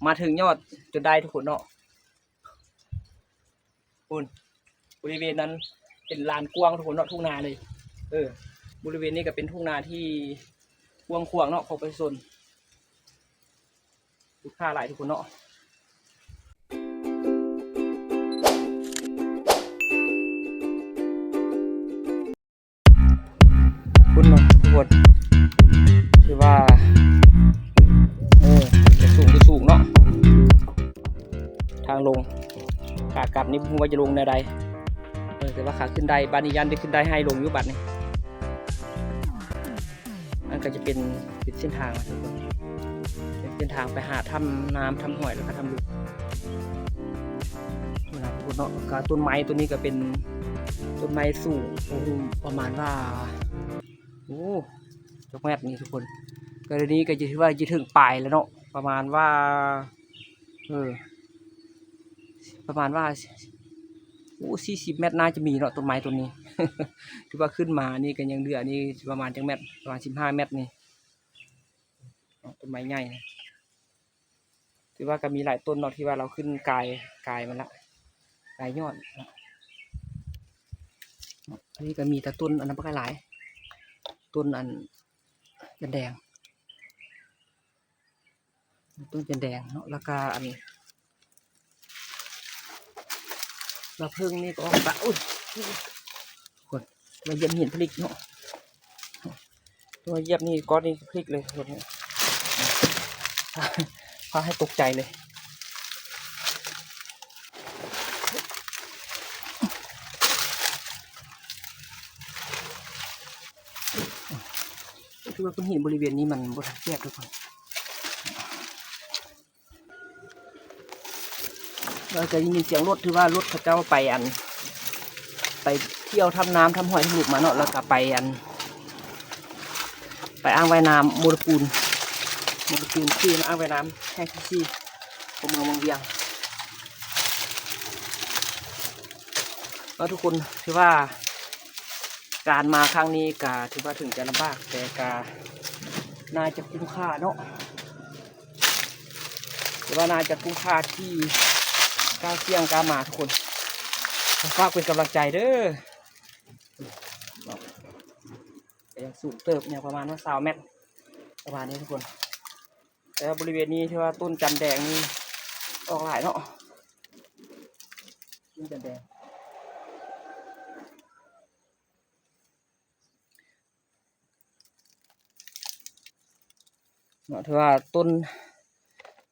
ມາເຖິງຍອດຈົນໄດ້ທຸກຄົນເນາະ. ພຸ້ນ ບໍລິເວນນັ້ນເປັນລານກວ້າງທຸກຄົນເນາະ ທົ່ງນາເລີຍ. ເອີ ບໍລິເວນນີ້ກໍເປັນທົ່ງນາທີ່ກວ້າງຂວາງເນາະ ຂອງປະຊາຊົນ. ລູກຄ້າຫຼາຍທຸກຄົນເນາະ. ພຸ້ນເນາະທຸກຄົນ ຖືວ່າ ເອີ ຈະສູງ ຈະສູງເນາະ ທາງລົງ. ຂາກັບນີ້ບໍ່ຮູ້ວ່າຈະລົງແນວໃດ ເອີ ແຕ່ວ່າຂາຂຶ້ນໄດ້. ບາດນີ້ຢ້ານໄດ້ຂຶ້ນໄດ້ໃຫ້ລົງຢູ່ບາດນີ້. ອັນກໍຈະເປັນ ເປັນເສັ້ນທາງນະທຸກຄົນ ເປັນເສັ້ນທາງໄປຫາຖ້ຳນ້ຳ ຖ້ຳຫ້ວຍ ແລ້ວກໍຖ້ຳເລິກນະທຸກຄົນເນາະ. ກໍຕົ້ນໄມ້ໂຕນີ້ກໍເປັນຕົ້ນໄມ້ສູງ ໂອ້ໂຫ ປະມານວ່າ ໂອ້ ຈັກແມັດນີ້ທຸກຄົນ. ກໍດຽວນີ້ກໍຈະຖືວ່າຈະເຖິງປາຍແລ້ວເນາະ ປະມານວ່າ ເອີ ປະມານວ່າ ໂອ້ ສີ່ສິບແມັດໜ້າຈະມີເນາະ ຕົ້ນໄມ້ຕົ້ນນີ້. ຖືວ່າຂຶ້ນມານີ້ກໍຍັງເຫຼືອນີ້ປະມານຈັກແມັດ ປະມານສິບຫ້າແມັດນີ້ ຕົ້ນໄມ້ໃຫຍ່ນະ. ຖືວ່າກໍມີຫຼາຍຕົ້ນເນາະ ທີ່ວ່າລາວຂຶ້ນກາຍ ກາຍມັນລະ ກາຍຍອດນະ. ອັນນີ້ກໍມີແຕ່ຕົ້ນອັນນັ້ນບັກຫຼາຍ ຕົ້ນອັນຈັນແດງ ຕົ້ນຈັນແດງເນາະ ແລ້ວກະອັນລະເພິ່ງນີ້ກໍອອກມາ. ໂອ້ຍ ຄົນມາຢຽບຫີນພະລິກເນາະ ມາຢຽບນີ້ກ້ອນນີ້ພະລິກເລີຍຄົນ ພາໃຫ້ຕົກໃຈເລີຍ. ຄືວ່າກ້ອນຫີນບໍລິເວນນີ້ມັນບໍ່ທັນແຕກເລີຍ. ເຮົາຈະໄດ້ຍິນສຽງລົດ ຖືວ່າລົດເຂົາເຈົ້າໄປອັນ ໄປທ່ຽວຖ້ຳນ້ຳ ຖ້ຳຫ້ວຍ ຖ້ຳເລິກມາເນາະ ແລ້ວກໍໄປອັນ ໄປອ່າງວ່າຍນ້ຳໂມລະກູນ ໂມລະກູນສີ່ ອ່າງວ່າຍນ້ຳແຫ່ງທີສີ່ຂອງເມືອງວັງວຽງເນາະທຸກຄົນ. ຖືວ່າການມາຄັ້ງນີ້ກະຖືວ່າເຖິງຈະລຳບາກ ແຕ່ກະໜ້າຈະຄຸ້ມຄ່າເນາະ. ຖືວ່າໜ້າຈະຄຸ້ມຄ່າທີ່ກ້າສ່ຽງກ້າມາທຸກຄົນ. ກໍຝາກເປັນກຳລັງໃຈເດີ. ກໍຍັງສູງເຕີບ ຍັງປະມານວ່າຊາວແມັດ ປະມານນີ້ທຸກຄົນ. ແຕ່ວ່າບໍລິເວນນີ້ຖືວ່າຕົ້ນຈັນແດງນີ້ອອກຫຼາຍເນາະ ຕົ້ນຈັນແດງ. ເນາະ ຖືວ່າຕົ້ນ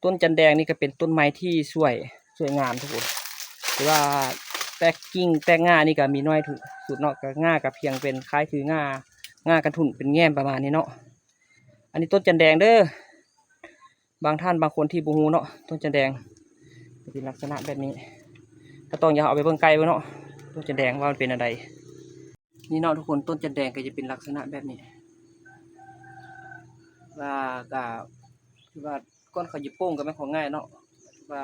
ຕົ້ນຈັນແດງນີ້ກໍເປັນຕົ້ນໄມ້ທີ່ສວຍ ສວຍງາມທຸກຄົນ. ຖືວ່າແຕກກິ່ງແຕກງ່ານີ້ກໍມີໜ້ອຍທີ່ສຸດເນາະ ກໍງ່າກໍພຽງເປັນຄ້າຍຄືງ່າ ງ່າກັນທຸນເປັນແງ່ມປະມານນີ້ເນາະ. ອັນນີ້ຕົ້ນຈັນແດງເດີ ບາງທ່ານບາງຄົນທີ່ບໍ່ຮູ້ເນາະ ຕົ້ນຈັນແດງກໍເປັນລັກສະນະແບບນີ້. ກໍຕ້ອງຢາກເອົາໄປເບິ່ງໃກ້ເບິ່ງເນາະ ຕົ້ນຈັນແດງວ່າມັນເປັນແນວໃດ. ນີ້ເນາະທຸກຄົນ ຕົ້ນຈັນແດງກໍຈະເປັນລັກສະນະແບບນີ້ ວ່າກໍ ຄືວ່າກ່ອນເຂົາຈະປູກກໍແມ່ນຂອງງ່າຍເນາະ ຄືວ່າ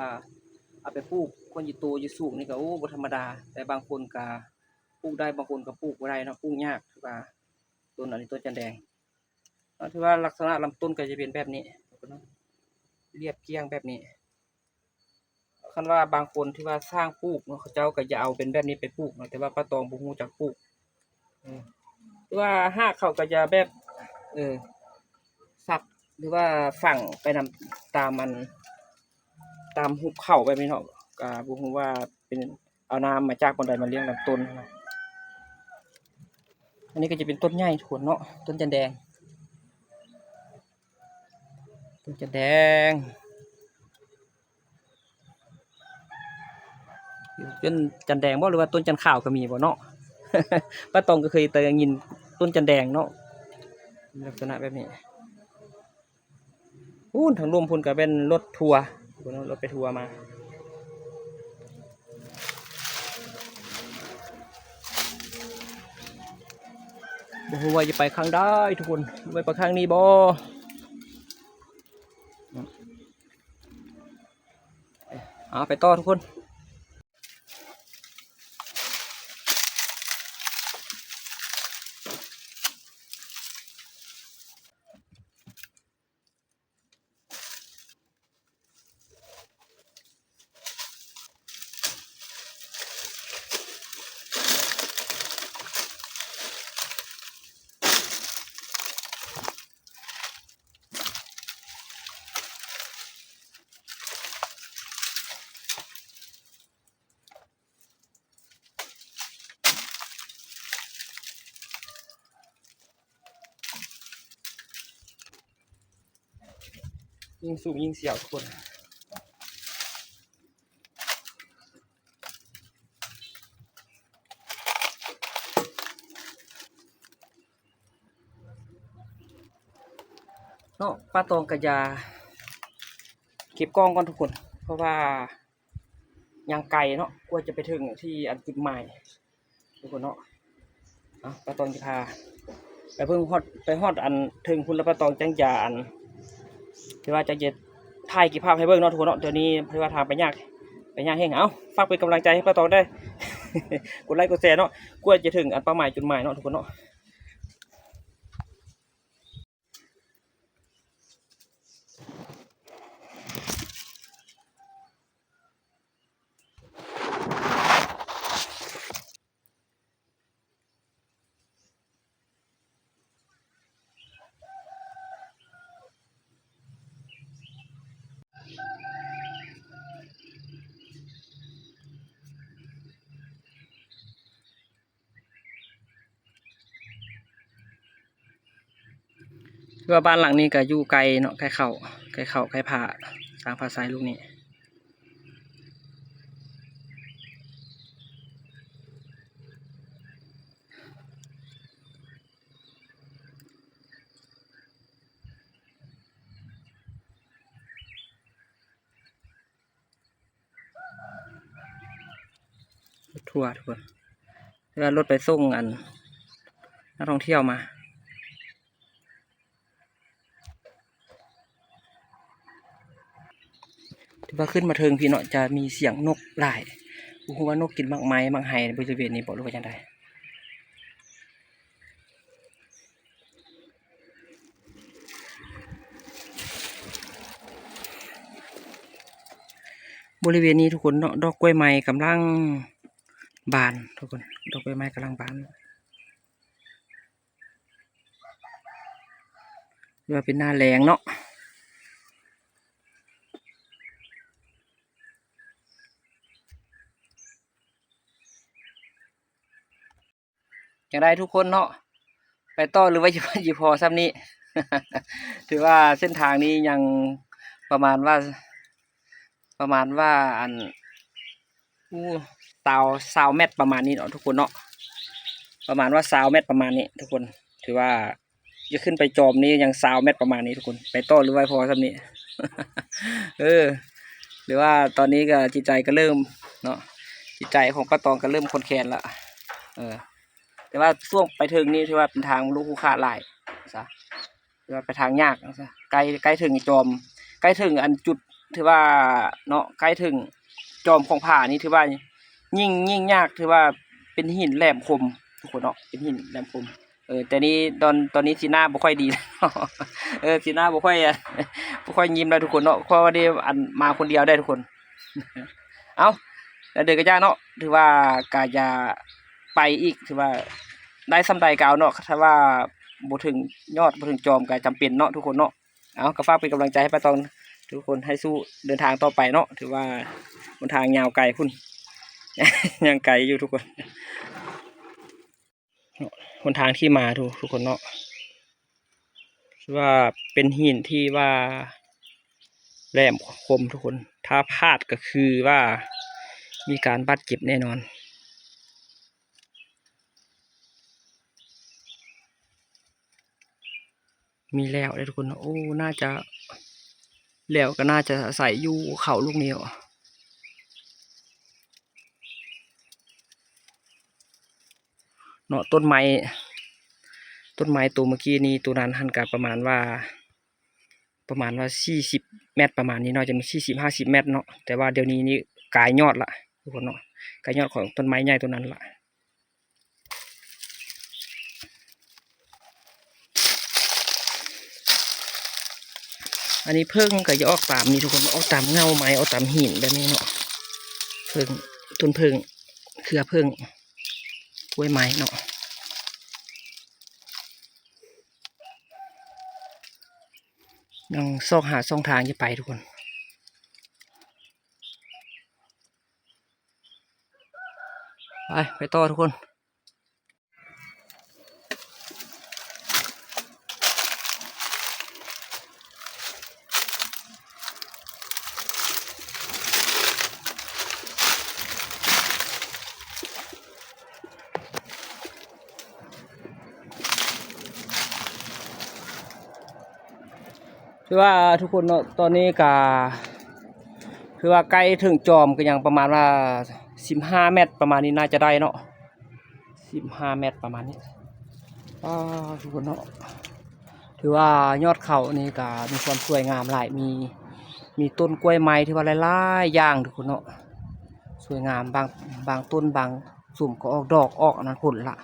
ເອົາໄປປູກ ຄວນຢູ່ໂຕຢູ່ສູງນີ້ກໍ ໂອ້ ບໍ່ທຳມະດາ. ແຕ່ບາງຄົນກໍປູກໄດ້ ບາງຄົນກໍປູກບໍ່ໄດ້ເນາະ ປູກຍາກ. ຄືວ່າຕົ້ນ ອັນນີ້ຕົ້ນຈັນແດງເນາະ ຖືວ່າລັກສະນະລຳຕົ້ນກໍຈະເປັນແບບນີ້ ລຽບກ້ຽງແບບນີ້. ຄັນວ່າບາງຄົນທີ່ວ່າຊ່າງປູກເນາະ ເຂົາເຈົ້າກໍຈະເອົາເປັນແບບນີ້ໄປປູກເນາະ ແຕ່ວ່າປ້າຕອງບໍ່ຮູ້ຈັກປູກ. ເອີ ຫຼືວ່າຮາກເຂົາກໍຈະແບບ ເອີ ສັກ ຫຼືວ່າຝັງໄປນຳຕາມອັນ ຕາມຮູບເຂົາແບບນີ້ເນາະ ກໍບໍ່ຮູ້ວ່າເປັນ ເອົານ້ຳມາຈາກບ່ອນໃດມາລ້ຽງລຳຕົ້ນນະ. ອັນນີ້ກໍຈະເປັນຕົ້ນໃຫຍ່ທຸກຄົນເນາະ ຕົ້ນຈັນແດງ ຕົ້ນຈັນແດງ ຕົ້ນຈັນແດງບໍ່ ຫຼືວ່າຕົ້ນຈັນຂາວກໍມີບໍ່ເນາະ? ປ້າຕອງກໍເຄີຍແຕ່ໄດ້ຍິນຕົ້ນຈັນແດງເນາະ ລັກສະນະແບບນີ້. ພຸ້ນທາງລຸ່ມພຸ້ນກໍແມ່ນລົດທົວ ພຸ້ນລົດໄປທົວມາ. ບໍ່ຮູ້ວ່າຈະໄປຂ້າງໃດທຸກຄົນ ໄປ ໄປຂ້າງນີ້ບໍ່? ເອົາ ໄປຕໍ່ທຸກຄົນ. ເ ຍິງສູງຍິງສຽວທຸກຄົນເນາະ. ປ້າຕອງກະຢາເກັບກ້ອງກ່ອນທຸກຄົນ ເພາະວ່າ ຍ່າງໄກເນາະ ກວ່າຈະໄປເຖິງທີ່ອັນຈຸດໝາຍທຸກຄົນເນາະ. ເອົາ ປ້າຕອງຈະພາໄປເບິ່ງຮອດ ໄປຮອດອັນເທິງພຸ້ນ ແລ້ວປ້າຕອງຈັ່ງຈະອັນ ທີ່ວ່າຈັ່ງຈະຖ່າຍເກັບພາບໃຫ້ເບິ່ງເນາະທຸກຄົນເນາະ. ດຽວນີ້ເພາະວ່າທາງໄປຍາກ ໄປຍາກແຮງ. ເອົາ ຝາກເປັນກຳລັງໃຈໃຫ້ປ້າຕອງໄດ້ ກົດໄລກົດແຊເນາະ ກວ່າຈະເຖິງອັນເປົ້າໝາຍຈຸດໝາຍເນາະທຸກຄົນເນາະ. ຄືວ່າບ້ານຫຼັງນີ້ກະຢູ່ໃກ້ເນາະ ໃກ້ເຂົ້າ ໃກ້ເຂົ້າ ໃກ້ຜາ ທາງຜາຊາຍລູກນີ້. ລົດທົວທຸກຄົນ ເວລາລົດໄປສົ່ງອັນນັກທ່ອງທ່ຽວມາ ຖືວ່າຂຶ້ນມາເທິງພີ້ເນາະ ຈະມີສຽງນົກຫຼາຍ ບໍ່ຮູ້ວ່ານົກກິນໝາກໄມ້ໝາກໄຮບໍລິເວນນີ້ບໍ ຫຼືວ່າຈັ່ງໃດ. ບໍລິເວນນີ້ທຸກຄົນເນາະ ດອກກ້ວຍໄມ້ກຳລັງບານທຸກຄົນ ດອກກ້ວຍໄມ້ກຳລັງບານ ຖືວ່າເປັນໜ້າແລ້ງເນາະ. ຈັ່ງໃດທຸກຄົນເນາະ ໄປຕໍ່ ຫຼືວ່າ ຢູ່ພໍສ່ຳນີ້? ຖືວ່າເສັ້ນທາງນີ້ຍັງປະມານວ່າ ປະມານວ່າ ອັນ ອູ້ ຊາວ ຊາວແມັດປະມານນີ້ເນາະທຸກຄົນເນາະ ປະມານວ່າຊາວແມັດປະມານນີ້ທຸກຄົນ ຖືວ່າ ຈະຂຶ້ນໄປຈອມນີ້ຍັງຊາວແມັດປະມານນີ້ທຸກຄົນ ໄປຕໍ່ ຫຼືວ່າພໍສ່ຳນີ້? ເອີ ຫຼືວ່າຕອນນີ້ກະຈິດໃຈກະເລີ່ມເນາະ ຈິດໃຈຂອງປ້າຕອງກະເລີ່ມຄອນແຄນລະ ເອີ ແຕ່ວ່າຊ່ວງໄປເທິງນີ້ຖືວ່າເປັນທາງລຸຂຸຂະຫຼາຍຊະ ຖືວ່າໄປທາງຍາກຊະ ໃກ້ ໃກ້ເຖິງຈອມ ໃກ້ເຖິງອັນຈຸດ ຖືວ່າເນາະ ໃກ້ເຖິງຈອມຂອງຜານີ້ ຖືວ່າຍິ່ງ ຍິ່ງຍາກ ຖືວ່າເປັນຫີນແຫຼມຄົມທຸກຄົນເນາະ ເປັນຫີນແຫຼມຄົມ. ເອີ ແຕ່ນີ້ຕອນ ຕອນນີ້ສີໜ້າບໍ່ຄ່ອຍດີ ເອີ ສີໜ້າບໍ່ຄ່ອຍ ບໍ່ຄ່ອຍຍິ້ມແລ້ວທຸກຄົນເນາະ ເພາະວ່າໄດ້ອັນມາຄົນດຽວໄດ້ທຸກຄົນ. ເອົ້າ ແລ້ວເດີກະຢ່າເນາະ ຖືວ່າກະຈະໄປອີກ ຖືວ່າໄດ້ສ່ຳໃດກະເອົາເນາະ ຖ້າວ່າບໍ່ເຖິງຍອດ ບໍ່ເຖິງຈອມກະຈຳເປັນເນາະທຸກຄົນເນາະ. ເອົາ ກະຝາກເປັນກຳລັງໃຈໃຫ້ປ້າຕອງທຸກຄົນ ໃຫ້ສູ້ເດີນທາງຕໍ່ໄປເນາະ ຖືວ່າຫົນທາງຍາວໄກພຸ້ນ ຍັງໄກຢູ່ທຸກຄົນ. ຫົນທາງທີ່ມາທຸກ ທຸກຄົນເນາະ ຖືວ່າເປັນຫີນທີ່ວ່າແຫຼມຄົມທຸກຄົນ ຖ້າພາດກະຄືວ່າມີການບາດເຈັບແນ່ນອນ. ມີແລ້ວເດ້ທຸກຄົນເນາະ ໂອ້ ໜ້າຈະ ແລ້ວກະໜ້າຈະອາໄສຢູ່ເຂົາລູກນີ້ເນາະ ຕົ້ນໄມ້ ຕົ້ນໄມ້ໂຕເມື່ອກີ້ນີ້ ໂຕນັ້ນຫັ້ນກະປະມານວ່າ ປະມານວ່າສີ່ສິບແມັດປະມານນີ້ເນາະ ຈະມີສີ່ສິບ ຫ້າສິບແມັດເນາະ ແຕ່ວ່າດຽວນີ້ນີ້ກາຍຍອດລະທຸກຄົນເນາະ ກາຍຍອດຂອງຕົ້ນໄມ້ໃຫຍ່ໂຕນັ້ນລະ. ອັນນີ້ເຜິ້ງກະຈະອອກຕາມນີ້ທຸກຄົນ ອອກຕາມເຫງົ້າໄມ້ ອອກຕາມຫີນແບບນີ້ເນາະ ເຜິ້ງ ຕົ້ນເຜິ້ງ ເຄືອເຜິ້ງ ກ້ວຍໄມ້ເນາະ ຍັງຊອກຫາຊ່ອງທາງຈະໄປທຸກຄົນ. ໄປ ໄປຕໍ່ທຸກຄົນ. ຖືວ່າທຸກຄົນເນາະ ຕອນນີ້ກະ ຄືວ່າໃກ້ເຖິງຈອມ ກະຍັງປະມານວ່າສິບຫ້າແມັດປະມານນີ້ ໜ້າຈະໄດ້ເນາະ ສິບຫ້າແມັດປະມານນີ້. ອ້າ ທຸກຄົນເນາະ ຖືວ່າຍອດເຂົານີ້ກະມີຄວາມສວຍງາມຫຼາຍ ມີ ມີຕົ້ນກ້ວຍໄມ້ ຖືວ່າຫຼາຍໆຢ່າງທຸກຄົນເນາະ ສວຍງາມ ບາງ ບາງຕົ້ນບາງສຸມກະອອກດອກອອກອັນນັ້ນຜົນລະ.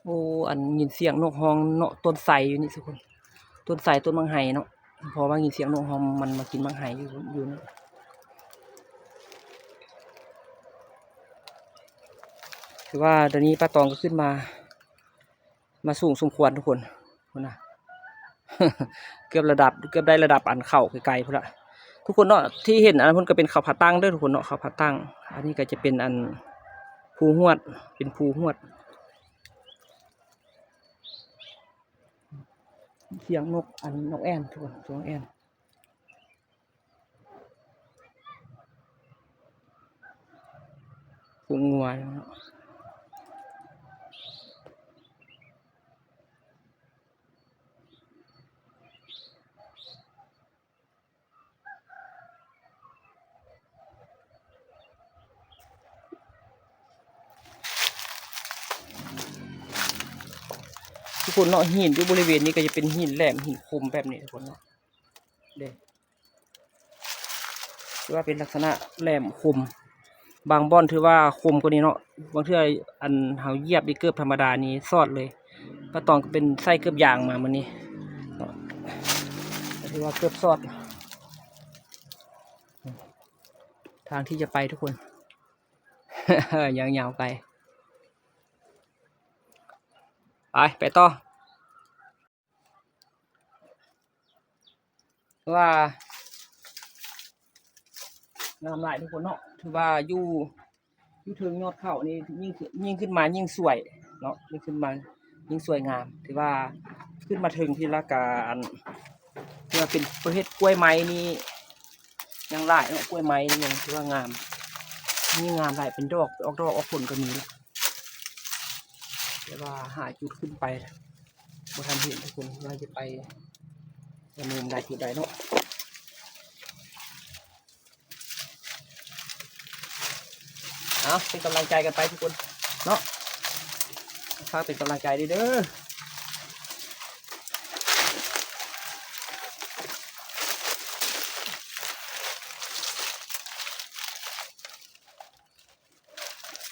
ໂອ້ ອັນຍິນສຽງນົກຮ້ອງເນາະ ຕົ້ນໄຊຢູ່ນີ້ທຸກຄົນ ຕົ້ນໄຊ ຕົ້ນໝາກໄຮເນາະ ເພາະວ່າຍິນສຽງນົກຮ້ອງ ມັນມາກິນໝາກໄຮຢູ່ ຢູ່ນີ້. ຖືວ່າດຽວນີ້ປ້າຕອງກະຂຶ້ນມາ ມາສູງສົມຄວນທຸກຄົນ ພຸ້ນນະ ເກືອບລະດັບ ເກືອບໄດ້ລະດັບອັນເຂົ້າໄກໆພຸ້ນລະ ທຸກຄົນເນາະ. ທີ່ເຫັນອັນພຸ້ນກະເປັນເຂົ້າຜາຕັ້ງເດີທຸກຄົນເນາະ ເຂົ້າຜາຕັ້ງ. ອັນນີ້ກະຈະເປັນອັນພູຫວດ ເປັນພູຫວດ. ສຽງນົກ ອັນນົກແອ່ນທຸກຄົນ ນົກແອ່ນ. ຝູງງົວເນາະ ທຸກຄົນເນາະ. ຫີນຢູ່ບໍລິເວນນີ້ກະຈະເປັນຫີນແຫຼມ ຫີນຄົມແບບນີ້ທຸກຄົນເນາະ ເດ້. ຖືວ່າເປັນລັກສະນະແຫຼມຄົມ ບາງບ່ອນຖືວ່າຄົມກວ່ານີ້ເນາະ. ບາງເທື່ອອັນເຮົາຢຽບນີ້ເກີບທຳມະດານີ້ສອດເລີຍ. ປ້າຕອງກະເປັນໃສ່ເກີບຢາງມາມື້ນີ້ເນາະ ຖືວ່າເກີບສອດ. ທາງທີ່ຈະໄປທຸກຄົນ ຍາວໆໄກ ໄປ ໄປຕໍ່. ວ່າງາມຫຼາຍທຸກຄົນເນາະ ຖືວ່າຢູ່ ຢູ່ເທິງຍອດເຂົານີ້ຍິ່ງ ຍິ່ງຂຶ້ນມາຍິ່ງສວຍເນາະ ຍິ່ງຂຶ້ນມາຍິ່ງສວຍງາມ. ຖືວ່າຂຶ້ນມາເທິງພີ້ລະກະອັນ ຖືວ່າເປັນປະເພດກ້ວຍໄມ້ນີ້ຍັງຫຼາຍເນາະ ກ້ວຍໄມ້ນີ້ຍັງຖືວ່າງາມ ມີງາມຫຼາຍ ເປັນດອກ ອອກດອກອອກຜົນກະມີ. ແຕ່ວ່າຫາຈຸດຂຶ້ນໄປບໍ່ທັນເຫັນທຸກຄົນ ວ່າຈະໄປໃນມຸມໃດຈຸດໃດເນາະ. ເອົາ ເປັນກຳລັງໃຈກັນໄປທຸກຄົນເນາະ ຝາກເປັນກຳລັງໃຈເດີ.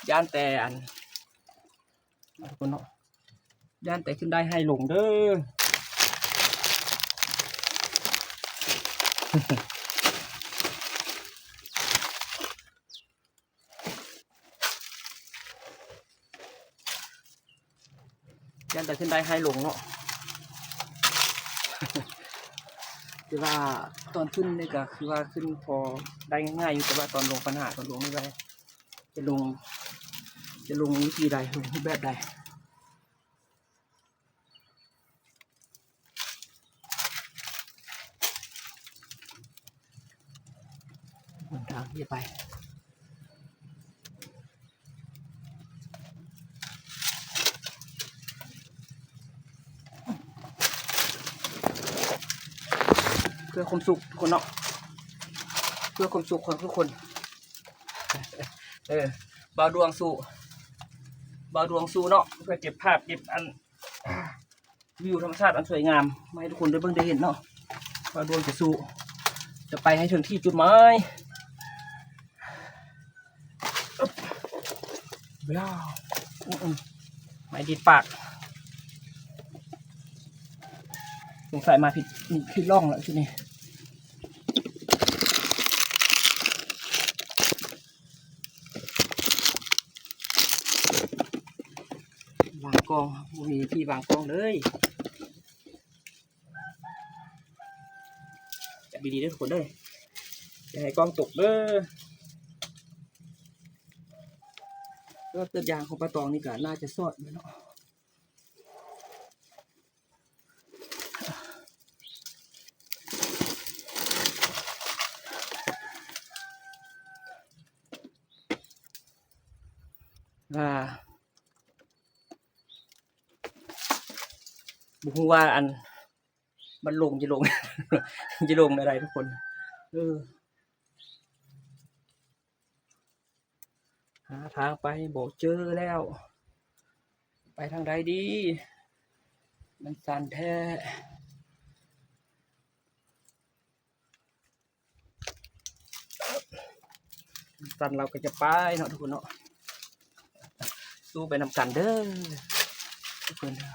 ຢ້ານແຕ່ອັນ ທຸກຄົນເນາະ ຢ້ານແຕ່ຂຶ້ນໄດ້ໄຫ້ລົງເດີ. ຢ້ານແຕ່ຂຶ້ນໄດ້ໄຫ້ລົງເນາະ. ແຕ່ວ່າຕອນຂຶ້ນນີ້ກະຄືວ່າຂຶ້ນພໍໄດ້ງ່າຍໆຢູ່ ແຕ່ວ່າຕອນລົງ ບັນຫາຕອນລົງນີ້ວ່າຈະລົງ ຈະລົງວິທີໃດ ລົງຮູບແບບໃດ. ຫົນທາງທີ່ຈະໄປ ເພື່ອຄວາມສຸກທຸກຄົນເນາະ ເພື່ອຄວາມສຸກຂອງທຸກຄົນ. ເອີ ບ່າວດວງສູ້ ບ່າວດວງສູ້ເນາະ ເພື່ອເກັບພາບເກັບອັນ ວິວທຳມະຊາດອັນສວຍງາມມາໃຫ້ທຸກຄົນໄດ້ເບິ່ງໄດ້ເຫັນເນາະ ວ່າດວງຈະສູ້ ຈະໄປໃຫ້ເຖິງທີ່ຈຸດໝາຍ. ໄມ້ດີດປາກ ສົງໄສມາຜິດ ຜິດຮ່ອງແລ້ວຈຸດນີ້. ວາງກ້ອງ ບໍ່ມີທີ່ວາງກ້ອງເລີຍ. ຈັບດີໆເດີທຸກຄົນເດີ ຢ່າໃຫ້ກ້ອງຕົກເດີ. ແຕ່ວ່າເກີບຢາງຂອງປາຕອງນີ້ກໍໜ້າຈະຊອດຢູ່ເນາະ. ອ່າ ບໍ່ຮູ້ວ່າອັນ ມັນລົງ ຈະລົງ ຈະລົງແນວໃດທຸກຄົນ. ເອີ ຫາທາງໄປບໍ່ເຈີແລ້ວ ໄປທາງໃດດີ? ມັນຊັນແທ້. ສັນເຮົາກໍຈະໄປເນາະທຸກຄົນເນາະ ສູ້ໄປນຳກັນເດີທຸກຄົນເດີ.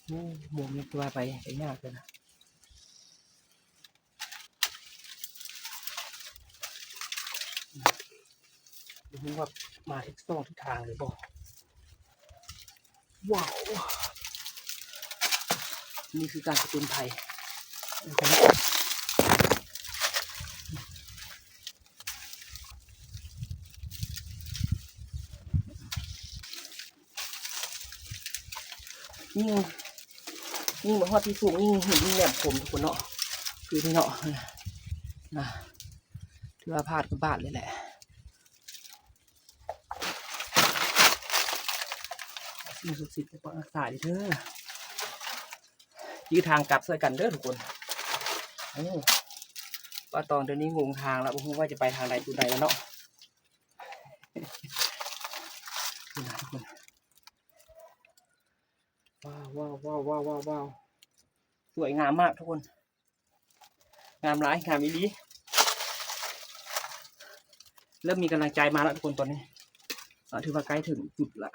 ໂອ້ ໝູ່ນີ້ຄືວ່າໄປ ໄປຍາກເລີຍນະ. ບໍ່ຮູ້ວ່າມາຖືກຊ່ອງຖືກທາງຫຼືບໍ່. ວ້າວ ນີ້ຄືການຜະຈົນໄພ. ຍິງ ຍິງມາຮອດທີ່ສູງ ຍິງຫີນ ຍິງແຫຼມຄົມທຸກຄົນເນາະ. ຄືນີ້ເນາະ ນະ ຖືວ່າພາດກັບບາດເລີຍແຫຼະ. ສິ່ງສັກສິດປົກປັກຮັກສາເດີ ຈື່ທາງກັບຊ່ວຍກັນເດີທຸກຄົນ. ໂອ້ ປາຕອງດຽວນີ້ງົງທາງແລ້ວ ບໍ່ຮູ້ວ່າຈະໄປທາງໃດຈຸດໃດແລ້ວເນາະ. ນີ້ນະທຸກຄົນ ວ້າວ ວ້າວ ສວຍງາມມາກທຸກຄົນ. ງາມຫຼາຍ ງາມອີ່ຫຼີ. ເລີ່ມມີກຳລັງໃຈມາແລ້ວທຸກຄົນຕອນນີ້. ອ່າ ຖືວ່າໃກ້ເຖິງຈຸດລະ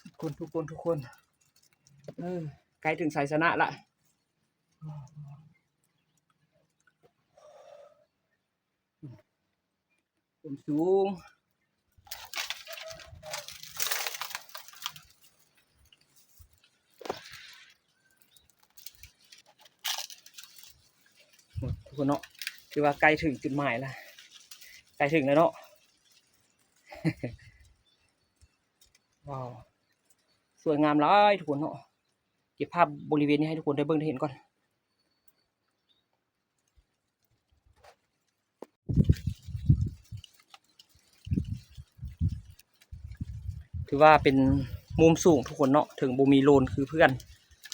ທຸກຄົນ ທຸກຄົນ ທຸກຄົນ. ເອີ ໃກ້ເຖິງໄຊຊະນະລະ. ຄວາມສູງ ໂອ້ ທຸກຄົນເນາະ ຖືວ່າໃກ້ເຖິງຈຸດໝາຍລະ ໃກ້ເຖິງແລ້ວເນາະ. ວ້າວ ສວຍງາມຫຼາຍທຸກຄົນເນາະ. ເກັບພາບບໍລິເວນນີ້ໃຫ້ທຸກຄົນໄດ້ເບິ່ງໄດ້ເຫັນກ່ອນ. ຖືວ່າເປັນມຸມສູງທຸກຄົນເນາະ ເຖິງບໍ່ມີໂດຣນຄືເພື່ອນ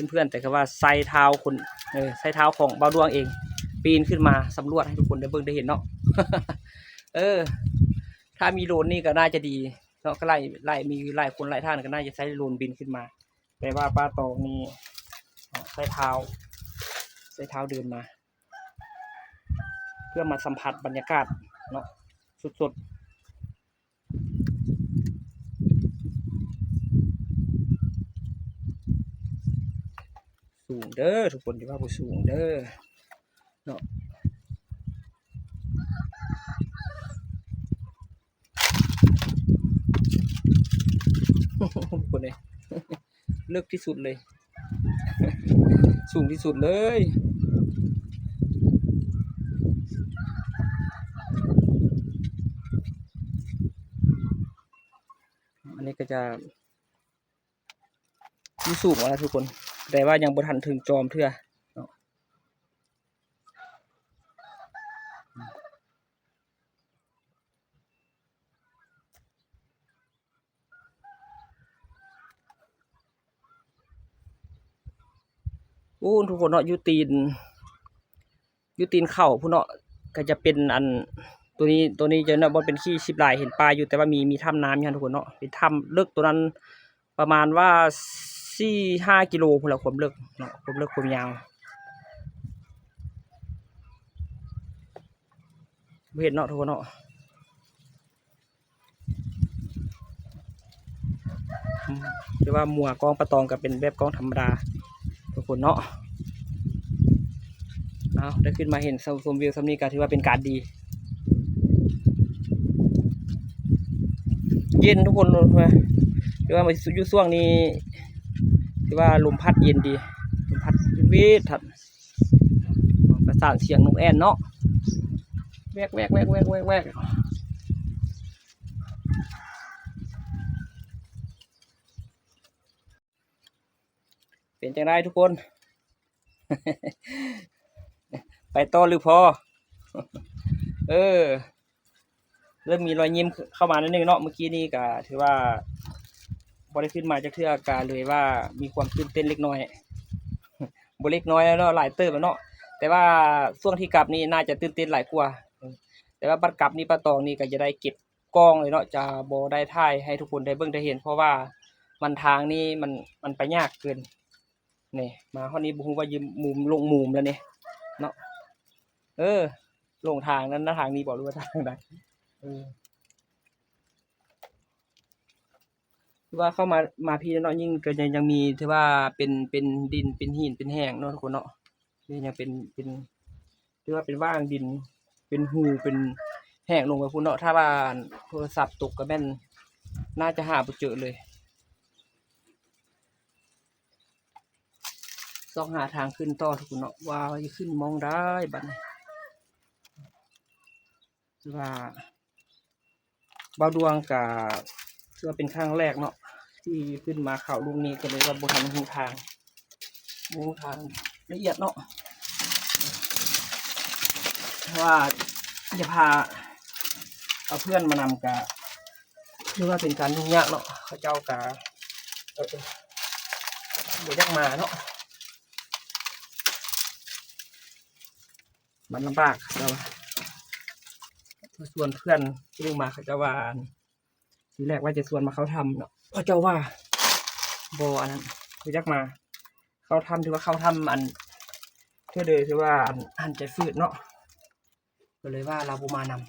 ເພື່ອນ ແຕ່ກໍວ່າໃຊ້ເທົ້າຄົນ ເອີ ໃຊ້ເທົ້າຂອງບ່າວດວງເອງ ປີນຂຶ້ນມາສຳຫຼວດໃຫ້ທຸກຄົນໄດ້ເບິ່ງໄດ້ເຫັນເນາະ. ເອີ ຖ້າມີໂດຣນນີ້ກໍໜ້າຈະດີເນາະ ກໍຫຼາຍ ຫຼາຍ ມີຫຼາຍຄົນຫຼາຍທ່ານກໍໜ້າຈະໃຊ້ໂດຣນບິນຂຶ້ນມາ. ແຕ່ວ່າປ້າຕອງນີ້ໃຊ້ເທົ້າ ໃຊ້ເທົ້າເດີນມາ ເພື່ອມາສຳຜັດບັນຍາກາດເນາະ ສົດໆ. ສູງເດີທຸກຄົນ ຖືວ່າບໍ່ສູງເດີເນາະ. ພຸ້ນເດ້ ເລິກທີ່ສຸດເລີຍ ສູງທີ່ສຸດເລີຍ. ອັນນີ້ກໍຈະຢູ່ສູງແລ້ວທຸກຄົນ ແຕ່ວ່າຍັງບໍ່ທັນເຖິງຈອມເທື່ອເນາະ. ໂອ້ ທຸກຄົນເນາະ ຢູ່ຕີນ ຢູ່ຕີນເຂົາພຸ້ນເນາະ ກໍຈະເປັນອັນ ໂຕນີ້ ໂຕນີ້ຈະເນາະ ບໍ່ເປັນຂີ້ຊິບຫຼາຍ ເຫັນປ່າຢູ່ ແຕ່ວ່າມີ ມີຖ້ຳນ້ຳຢູ່ຫັ້ນທຸກຄົນເນາະ ເປັນຖ້ຳເລິກ ໂຕນັ້ນປະມານວ່າສີ່ຫ້າກິໂລພຸ້ນແຫຼະ ຄວາມເລິກເນາະ ຄວາມເລິກຄວາມຍາວ. ບໍ່ເຫັນເນາະທຸກຄົນເນາະ ອືມ ແຕ່ວ່າມົວກ້ອງປາຕອງກໍເປັນແບບກ້ອງທຳມະດາທຸກຄົນເນາະ. ເອົາ ໄດ້ຂຶ້ນມາເຫັນ ຊົມ ຊົມວິວຊ່ຳນີ້ກໍຖືວ່າເປັນການດີ ເຢັນທຸກຄົນ ຖືວ່າຢູ່ຊ່ວງນີ້ ຖືວ່າລົມພັດເຢັນດີ ລົມພັດເວດໆ ທັດ ປະສານສຽງນົກແອ່ນເນາະ ແວກໆໆໆໆ ເປັນຈັ່ງໃດທຸກຄົນ? ໄປຕໍ່ຫຼືພໍ? ເອີ ເລີ່ມມີລອຍຍິ້ມເຂົ້າມາໜ້ອຍໜຶ່ງເນາະ. ມື້ກີ້ນີ້ກະຖືວ່າບໍ່ໄດ້ຂຶ້ນມາຈັກເທື່ອ ກະເລີຍວ່າມີຄວາມຕື່ນເຕັ້ນເລັກນ້ອຍ ບໍ່ເລັກນ້ອຍແລ້ວເນາະ ຫຼາຍເຕີບແລ້ວເນາະ. ແຕ່ວ່າຊ່ວງທີ່ກັບນີ້ໜ້າຈະຕື່ນເຕັ້ນຫຼາຍກວ່າ ແຕ່ວ່າບັດກັບນີ້ ປາຕອງນີ້ກະຈະໄດ້ເກັບ ກ້ອງເລີຍເນາະ ຈະບໍ່ໄດ້ຖ່າຍໃຫ້ທຸກຄົນໄດ້ເບິ່ງໄດ້ເຫັນ ເພາະວ່າມັນ ທາງນີ້ມັນ ມັນໄປຍາກເກີນ. ນີ້ ມາຮອດນີ້ບໍ່ຮູ້ວ່າຢູ່ມຸມ ຫຼົງມຸມແລ້ວນີ້ເນາະ. ເອີ ຫຼົງທາງນັ້ນນະ ທາງນີ້ບໍ່ ຫຼືວ່າທາງໃດ? ເອີ ຄືວ່າເຂົ້າມາ ມາພີ້ເນາະ ຍິ່ງກະຍັງ ຍັງມີ ຖືວ່າເປັນ ເປັນດິນ ເປັນຫີນ ເປັນແຫ້ງເນາະທຸກຄົນເນາະ. ນີ້ຍັງເປັນ ເປັນ ຖືວ່າເປັນຫວ່າງດິນ ເປັນຮູ ເປັນແຫ້ງລົງໄປພຸ້ນເນາະ. ຖ້າວ່າໂທລະສັບຕົກກະແມ່ນໜ້າຈະຫາບໍ່ເຈີເລີຍ. ຊອກຫາທາງຂຶ້ນຕໍ່ທຸກຄົນເນາະ ວ່າຈະຂຶ້ນໝ່ອງໃດບັດນີ້. ຄືວ່າບ່າວດວງກະຖືວ່າເປັນຄັ້ງແລກເນາະ ທີ່ຂຶ້ນມາເຂົ້າລຸ່ມນີ້ ກະເລີຍວ່າບໍ່ທັນຮູ້ທາງ ບໍ່ຮູ້ທາງລະອຽດເນາະ. ເພາະວ່າຈະພາເອົາເພື່ອນມານຳກະຖືວ່າເປັນການຫຍຸ້ງຍາກເນາະ ເຂົາເຈົ້າກະ ເອີ ບໍ່ຢາກມາເນາະ. ມັນລຳບາກ ເຂົາເຈົ້າວ່າ ຊວນເພື່ອນຜູ້ໜຶ່ງມາ ເຂົາເຈົ້າວ່າ ທີແລກວ່າຈະຊວນມາເຂົ້າຖ້ຳເນາະ ເຂົາເຈົ້າວ່າບໍ່ ອັນນັ້ນ ບໍ່ຢາກມາເຂົ້າຖ້ຳ ຖືວ່າເຂົ້າຖ້ຳ ອັນ ເທື່ອເດີ ຖືວ່າ ອັນ ຫັນໃຈຝືດເນາະ ກະເລີຍວ່າລາວບໍ່ມານຳ.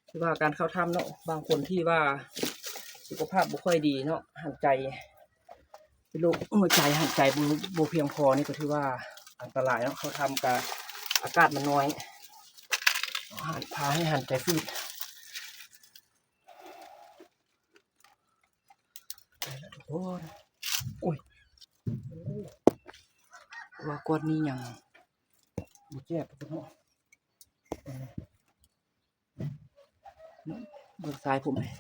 ຄືວ່າການເຂົ້າຖ້ຳເນາະ ບາງຄົນທີ່ວ່າສຸຂະພາບບໍ່ຄ່ອຍດີເນາະ ຫັນໃຈ ເປັນໂລກຫົວໃຈ ຫັນໃຈບໍ່ ບໍ່ພຽງພໍນີ້ ກະຖືວ່າອັນຕະລາຍເນາະ. ເຂົ້າຖ້ຳກະອາກາດມັນນ້ອຍ ພາໃຫ້ຫັນໃຈຝືດ. ໄປລະທຸກຄົນ ໂອ້ຍ ວ່າກ້ອນນີ້ຍັງບໍ່ແຈບເນາະ. ເບິ່ງຊາຍຜົມນີ້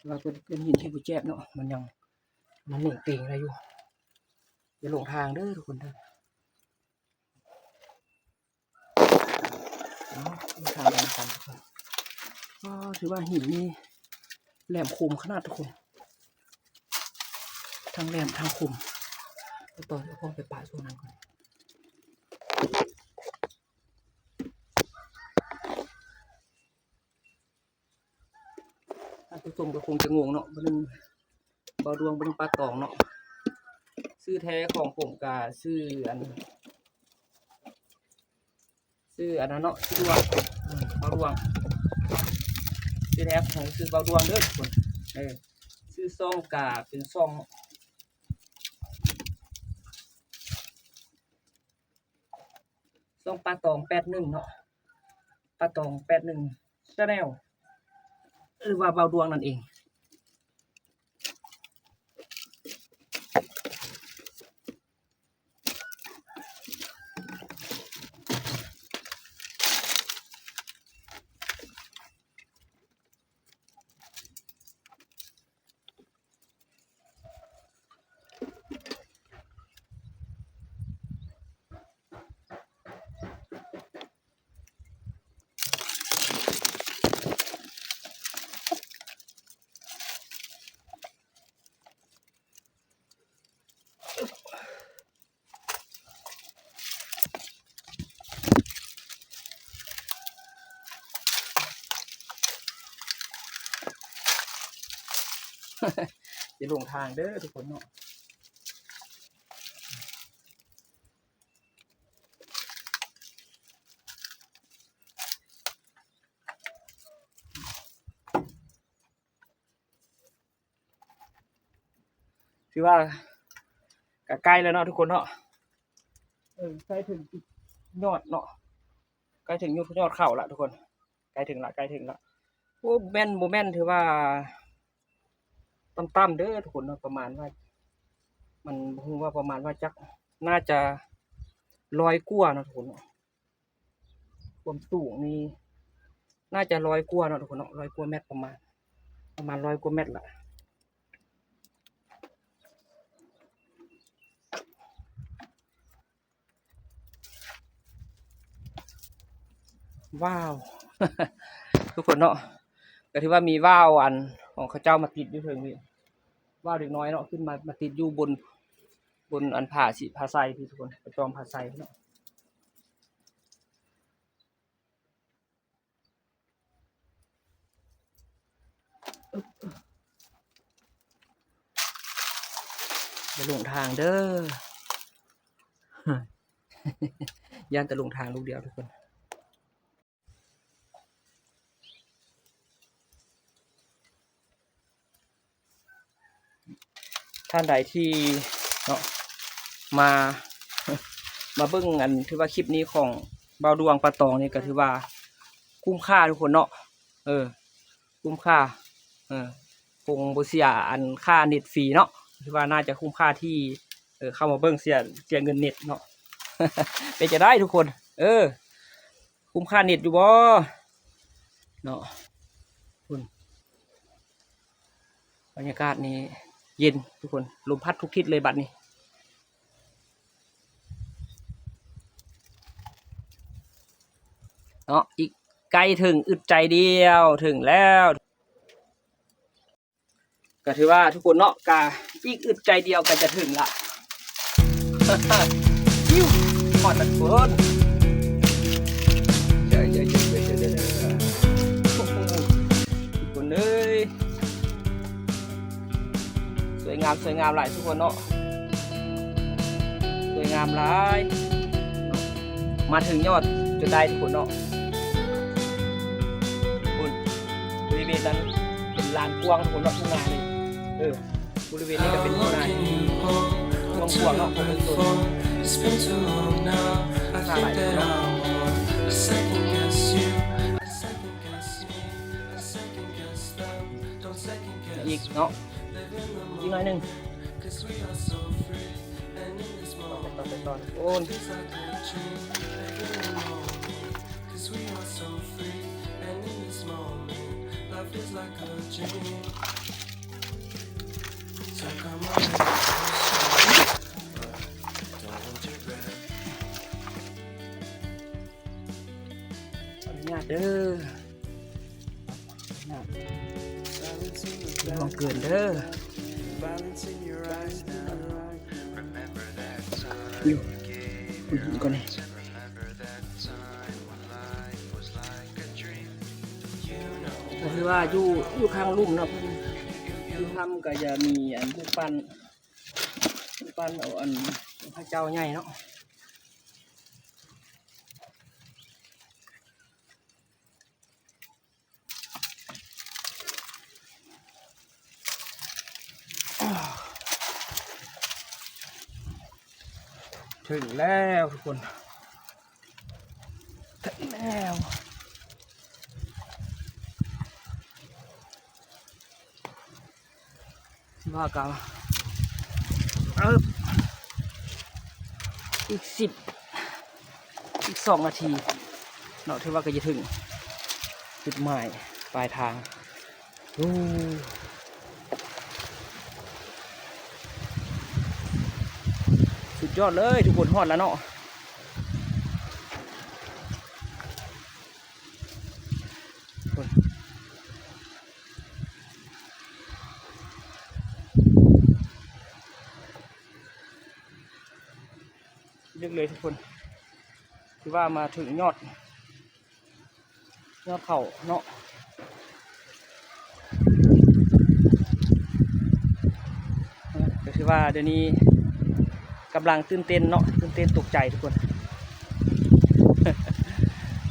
ວ່າເປັນ ເປັນຫີນທີ່ບໍ່ແຈບເນາະ ມັນຍັງ ມັນເໜັງເຕັງໄດ້ຢູ່. ຢ່າຫຼົງທາງເດີທຸກຄົນເດີ. ເອົາ ທາງດຽວກັນ ໂອ້ ຖືວ່າຫີນນີ້ແຫຼມຄົມຂະໜາດທຸກຄົນ ທັງແຫຼມທັງຄົມ. ຕໍ່ ເອົາຂອງໄປປະຊ່ວງນັ້ນກ່ອນ. ທ່ານຜູ້ຊົມກະຄົງຈະງົງເນາະ ເບິ່ງບ່າວດວງ ເບິ່ງປາຕອງເນາະ. ຊື່ແທ້ຂອງຜົມກະຊື່ອັນ ຊື່ອັນນັ້ນເນາະ ຊື່ດວງ ອືມ ບ່າວດວງ. ຊື່ແທ້ຂອງ ຊື່ບ່າວດວງເດີທຸກຄົນ. ເອີ ຊື່ຊ່ອງກະເປັນຊ່ອງ ຊ່ອງປາຕອງແປດໜຶ່ງເນາະ ປາຕອງແປດໜຶ່ງ Channel ຫຼືວ່າບ່າວດວງນັ້ນເອງ. ຢ່າຫຼົງທາງເດີທຸກຄົນເນາະ. ຖືວ່າກະໃກ້ແລ້ວເນາະທຸກຄົນເນາະ. ເອີ ໃກ້ເຖິງຈຸດຍອດເນາະ ໃກ້ເຖິງຍອດ ຍອດເຂົາລະທຸກຄົນ ໃກ້ເຖິງລະ ໃກ້ເຖິງລະ. ໂອ້ ແມ່ນບໍ່ແມ່ນ ຖືວ່າ ຕ່ຳໆເດີທຸກຄົນເນາະ ປະມານວ່າ ມັນບໍ່ຮູ້ວ່າປະມານວ່າຈັກ ໜ້າຈະຮ້ອຍກວ່າເນາະທຸກຄົນເນາະ ຄວາມສູງນີ້ໜ້າຈະຮ້ອຍກວ່າເນາະທຸກຄົນເນາະ ຮ້ອຍກວ່າແມັດ ປະມານ ປະມານຮ້ອຍກວ່າແມັດລະ. ວ້າວ ທຸກຄົນເນາະ ກໍຖືວ່າມີວ້າວອັນຂອງເຂົາເຈົ້າມາຕິດຢູ່ເທິງນີ້ ວ້າວເດັກນ້ອຍເນາະ ຂຶ້ນມາ ມາຕິດຢູ່ບົນ ບົນອັນຜາສີ ຜາໄຊພີ້ທຸກຄົນ ກະຈອມຜາໄຊເນາະ. ຢ່າຫຼົງທາງເດີ ຢ້ານແຕ່ຫຼົງທາງລູກດຽວທຸກຄົນ. ທ່ານໃດທີ່ເນາະ ມາ ມາເບິ່ງອັນ ຖືວ່າຄລິບນີ້ຂອງບ່າວດວງປ່າຕອງນີ້ ກໍຖືວ່າຄຸ້ມຄ່າທຸກຄົນເນາະ ເອີ ຄຸ້ມຄ່າ ເອີ ຄົງບໍ່ເສຍອັນຄ່າເນັດຟຣີເນາະ ຖືວ່າໜ້າຈະຄຸ້ມຄ່າທີ່ ເອີ ເຂົ້າມາເບິ່ງ ເສຍ ເສຍເງິນເນັດເນາະ. ເປັນຈັ່ງໃດທຸກຄົນ ເອີ ຄຸ້ມຄ່າເນັດຢູ່ບໍ່ເນາະ? ພຸ້ນ ບັນຍາກາດນີ້ເຢັນທຸກຄົນ ລົມພັດທຸກທິດເລີຍບັດນີ້ເນາະ. ອີກໄກເຖິງ ອຶດໃຈດຽວເຖິງແລ້ວ. ກໍຖືວ່າທຸກຄົນເນາະ ກະອີກອຶດໃຈດຽວກໍຈະເຖິງລະ ຫິ້ວ ຮອດລະທຸກຄົນ ເດີ ເດີ ເດີ ທຸກຄົນເອີຍ ສວຍງາມ ສວຍງາມຫຼາຍທຸກຄົນເນາະ ສວຍງາມຫຼາຍເນາະ ມາເຖິງຍອດຈົນໄດ້ທຸກຄົນເນາະ. ພຸ້ນ ບໍລິເວນນັ້ນເປັນລານກວ້າງທຸກຄົນເນາະ ທົ່ງນາເລີຍ ເອີ ບໍລິເວນນີ້ກໍເປັນທົ່ງນາທີ່ກວ້າງໆເນາະ ເປັນສວນສາຫຼາຍເນາະ ອີກເນາະ ອີກໜ້ອຍໜຶ່ງ. ຂໍອະນຸຍາດເດີ ລະວັງເກີນເດີ ຢູ່ ຢູ່ນີ້ກ່ອນນີ້ ກໍຄືວ່າຢູ່ ຢູ່ຂ້າງລຸ່ມເນາະ ເພິ່ນຢູ່ຖ້ຳກໍຈະມີອັນຮູບປັ້ນ ຮູບປັ້ນເອົາອັນພະເຈົ້າໃຫຍ່ເນາະ. ເຖິງແລ້ວທຸກຄົນ ເຖິງແລ້ວ ວ່າກໍ ເອີບ ອີກສິບ ອີກສອງນາທີເນາະ ຖືວ່າກໍຈະເຖິງຈຸດໝາຍປາຍທາງ. ໂອ້ ສຸດຍອດເລີຍທຸກຄົນ ຮອດແລ້ວເນາະ. ເລິກເລີຍທຸກຄົນ ຖືວ່າມາເຖິງຍອດ ຍອດເຂົາເນາະ. ກໍຄືວ່າດຽວນີ້ກຳລັງຕື່ນເຕັ້ນເນາະ ຕື່ນເຕັ້ນຕົກໃຈທຸກຄົນ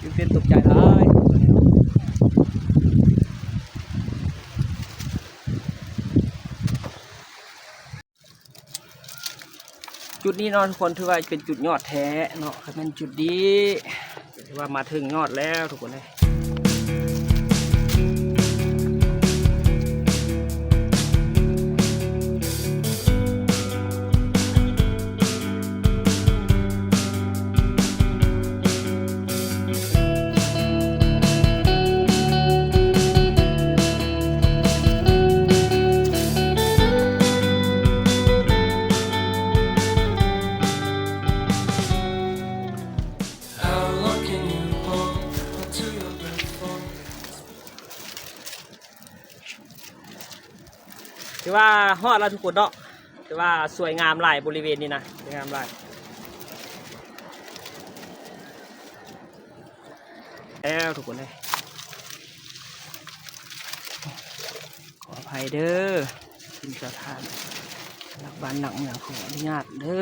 ຕື່ນເຕັ້ນຕົກໃຈຫຼາຍ. ຈຸດນີ້ເນາະທຸກຄົນ ຖືວ່າເປັນຈຸດຍອດແທ້ເນາະ ຄັນແມ່ນຈຸດນີ້ ຖືວ່າມາເຖິງຍອດແລ້ວທຸກຄົນເອີຍ. ຖືວ່າຮອດແລ້ວທຸກຄົນເນາະ ຖືວ່າສວຍງາມຫຼາຍ ບໍລິເວນນີ້ນະ ສວຍງາມຫຼາຍແລ້ວທຸກຄົນເອີຍ. ຂໍອະໄພເດີ ເປັນເຈົ້າທ່ານ ຫຼັກບ້ານຫຼັກເມືອງ ຂໍອະນຸຍາດເດີ.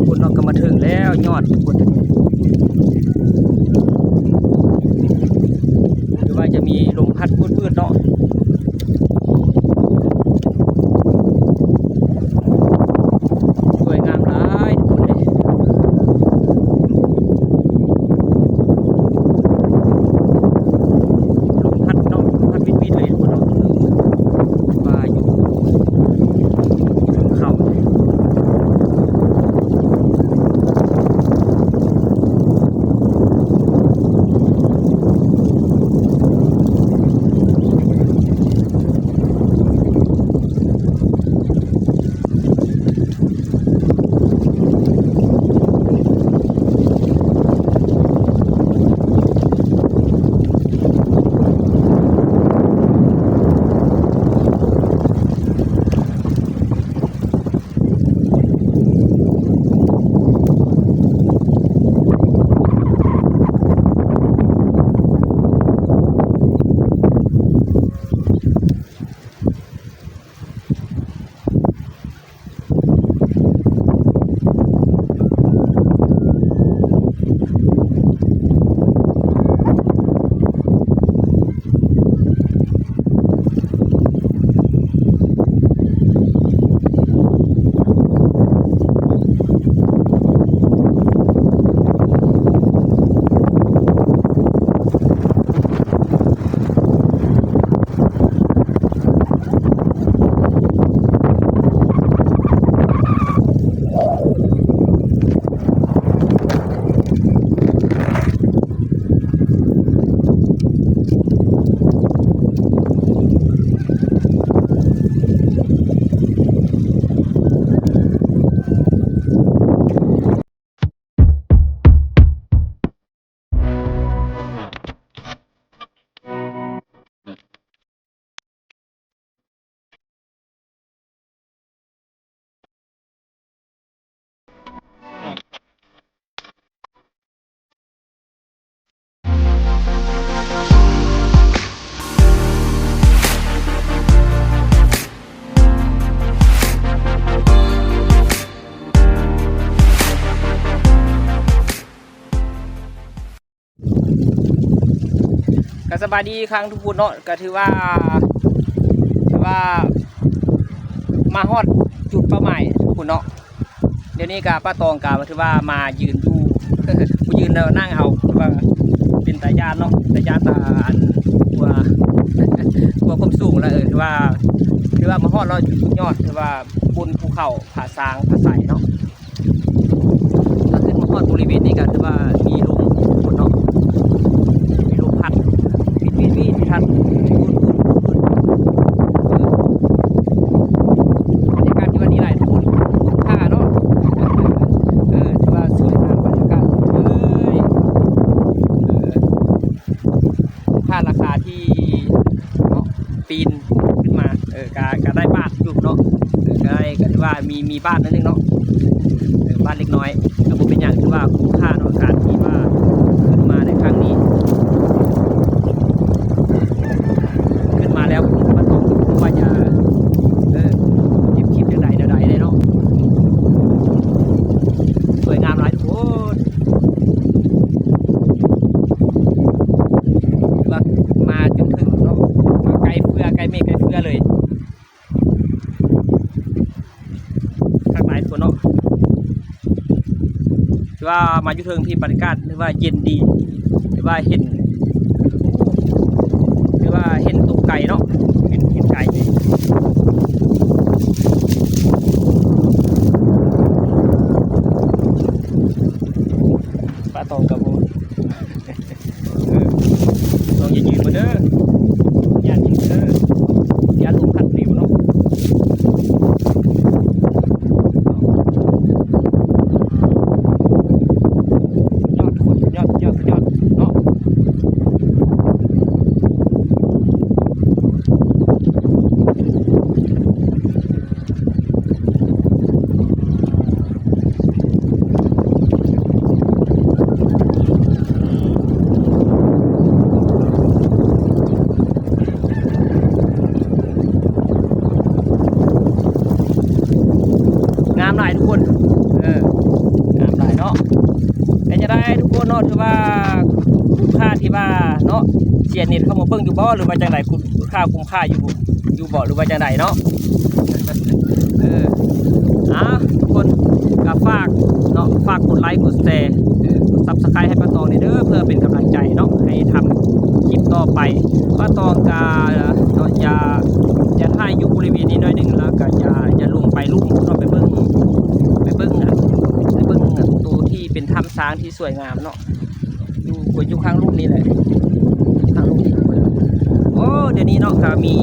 ທຸກຄົນເນາະ ກໍມາເຖິງແລ້ວຍອດທຸກຄົນ ຫຼືວ່າຈະມີລົມພັດວືດໆເນາະ. ສວຍງາມຫຼາຍທຸກຄົນເອີຍ ລົມພັດເນາະ ລົມພັດວິດໆເລີຍທຸກຄົນເນາະ ວ່າຢູ່ ກໍສະບາຍດີອີກຄັ້ງທຸກຄົນເນາະ ກໍຖືວ່າ ຖືວ່າມາຮອດຈຸດເປົ້າໝາຍທຸກຄົນເນາະ. ດຽວນີ້ກໍປ້າຕອງກໍຖືວ່າມາຢືນຢູ່ ບໍ່ຢືນແລ້ວ ນັ່ງເອົາ ຖືວ່າເປັນຕາຢ້ານເນາະ ຕາຢ້ານ ຕາ ອັນ ກົວ ກົວຄວາມສູງແລ້ວ ເອີ ຖືວ່າ ຖືວ່າມາຮອດແລ້ວ ຈຸດສຸດຍອດ ຖືວ່າບົນພູເຂົາ ຜາຊາງ ຜາໄຊເນາະ. ຖ້າຂຶ້ນມາຮອດບໍລິເວນນີ້ກໍຖືວ່າມີລົມເນາະ ມີລົມພັດ ວິດໆໆ ພັດ ເອີ ບັນຍາກາດທີ່ວ່າດີຫຼາຍທຸກຄົນ ຄຸ້ມຄ່າເນາະ ເອີ ຖືວ່າສວຍງາມບັນຍາກາດເລີຍ ເອີ ຄຸ້ມຄ່າລາຄາທີ່ເນາະ ປີນຂຶ້ນມາ ເອີ ກະ ກະໄດ້ບາດຢູ່ເນາະ ເອີ ກະໄດ້ ກະຖືວ່າມີ ມີບາດໜ້ອຍໜຶ່ງເນາະ ເອີ ບາດເລັກນ້ອຍ ກະບໍ່ເປັນຫຍັງ ຖືວ່າຄຸ້ມຄ່າເນາະ ການທີ່ວ່າຂຶ້ນມາໃນຄັ້ງນີ້ ຂຶ້ນມາແລ້ວ ມັນຕ້ອງຮູ້ວ່າຈະ ເອີ ເກັບຄລິບຈັ່ງໃດແນວໃດເດ້ເນາະ ສວຍງາມຫຼາຍທຸກຄົນ. ຖືວ່າມາຢູ່ເທິງພີ້ ບັນຍາກາດຖືວ່າເຢັນດີ ຖືວ່າເຫັນ ຖືວ່າເຫັນຕົວໄກເນາະ ເຫັນ ເຫັນໄກເລີຍ. ປາຕອງກະບໍ່ ເອີ ລອງຢ່າຢືນເບິ່ງເດີ ຢ້ານຢືນເດີ ຢ້ານລົມພັດປິວເນາະ. ຍອດ ຍອດ ຍອດ ຍອດເນາະ. ງາມຫຼາຍທຸກຄົນ ເອີ ງາມຫຼາຍເນາະ. ເປັນຈັ່ງໃດທຸກຄົນເນາະ ຖືວ່າຄຸ້ມຄ່າທີ່ວ່າເນາະ ເສຍເນັດເຂົ້າມາເບິ່ງຢູ່ບໍ່ ຫຼືວ່າຈັ່ງໃດ? ຄຸ້ມຄ່າ ຄຸ້ມຄ່າຢູ່ ຢູ່ບໍ່ ຫຼືວ່າຈັ່ງໃດເນາະ? ເອີ ອ່າ ທຸກຄົນກະຝາກເນາະ ຝາກກົດໄລ ກົດແຊ ເອີ ກົດ Subscribe ໃຫ້ປາຕອງແດ່ເດີ ເພື່ອເປັນກຳລັງໃຈເນາະ ໃຫ້ທຳຄລິບຕໍ່ໄປ. ປາຕອງກະເນາະ ຈະ ຈະຖ່າຍຢູ່ບໍລິເວນນີ້ໜ້ອຍໜຶ່ງ ແລ້ວກະຈະ ຈະລົງໄປລຸ່ມເນາະ ໄປເບິ່ງ ໄປເບິ່ງ ໄປເບິ່ງໂຕທີ່ເປັນຖ້ຳຊ້າງທີ່ສວຍງາມເນາະ. ຢູ່ ຢູ່ຂ້າງລຸ່ມນີ້ແຫຼະ ຂ້າງລຸ່ມນີ້. ໂອ້ ດຽວນີ້ເນາະ ກະມີ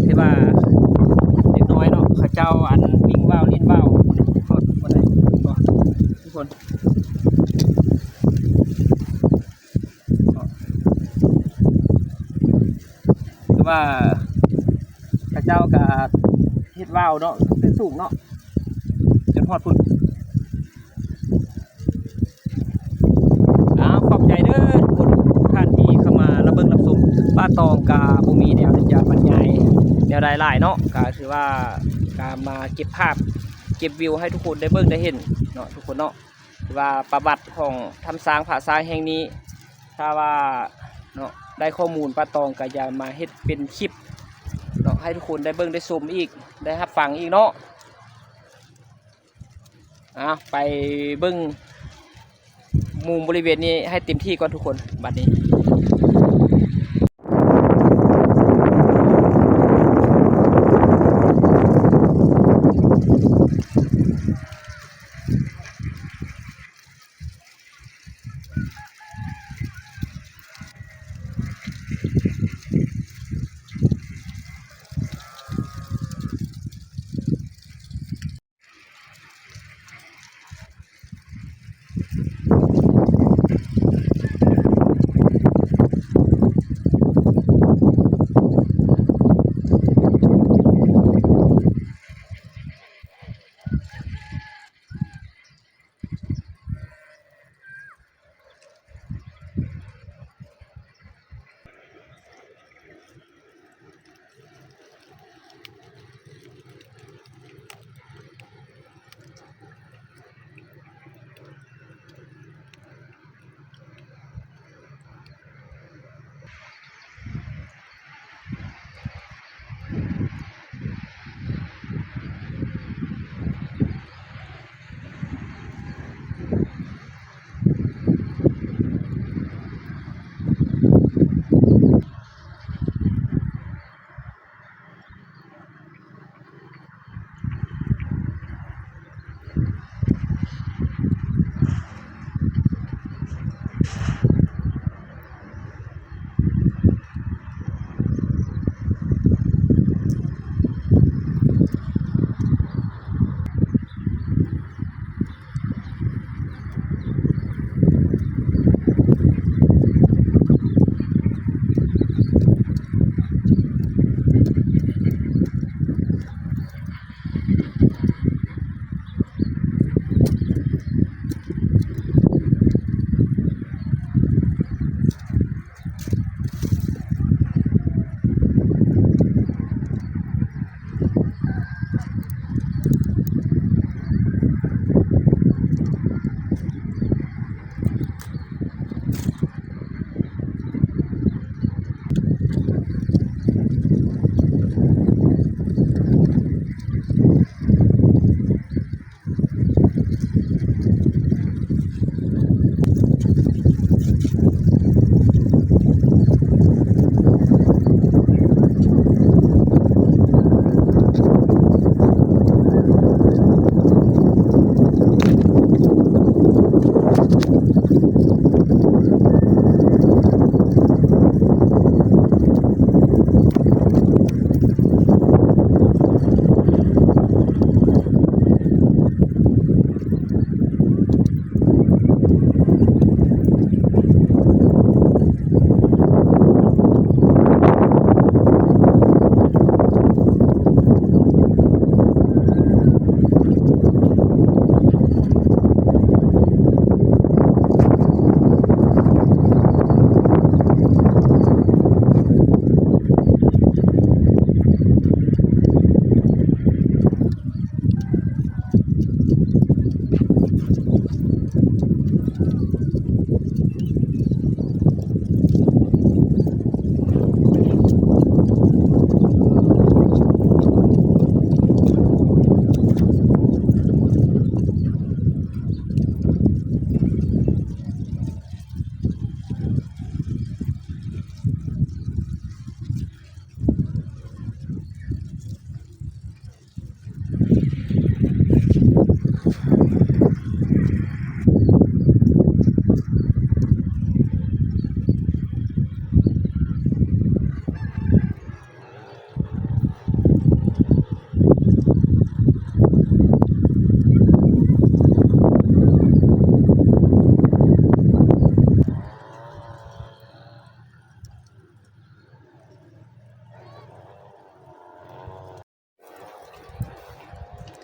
ເຫັນວ່າເດັກນ້ອຍເນາະ ເຂົາເຈົ້າ ອັນ ວິ່ງວ່າວ ຫຼິ້ນວ່າວ ທຸກຄົນ ຄືວ່າເຂົາເຈົ້າກະເຮັດວ່າວເນາະ ຂຶ້ນສູງເນາະ ຈົນຮອດພຸ້ນ. ອ້າວ ຂອບໃຈເດີທຸກຄົນ ທຸກທ່ານທີ່ເຂົ້າມາຮັບເບິ່ງຮັບຊົມ. ປາຕອງກະບໍ່ມີແນວທີ່ຈະບັນຍາຍແນວໃດຫຼາຍເນາະ ກະຖືວ່າກະມາເກັບພາບເກັບວິວໃຫ້ທຸກຄົນໄດ້ເບິ່ງໄດ້ເຫັນເນາະ ທຸກຄົນເນາະ. ຖືວ່າປະຫວັດຂອງຖ້ຳຊ້າງຜາຊ້າງແຫ່ງນີ້ ຖ້າວ່າເນາະ ໄດ້ຂໍ້ມູນ ປາຕອງກະຈະມາເຮັດເປັນຄລິບເນາະ ໃຫ້ທຸກຄົນໄດ້ເບິ່ງໄດ້ຊົມອີກ ໄດ້ຮັບຟັງອີກເນາະ. ອ່າ ໄປເບິ່ງມຸມບໍລິເວນນີ້ໃຫ້ເຕັມທີ່ກ່ອນທຸກຄົນ ບັດນີ້. ໂ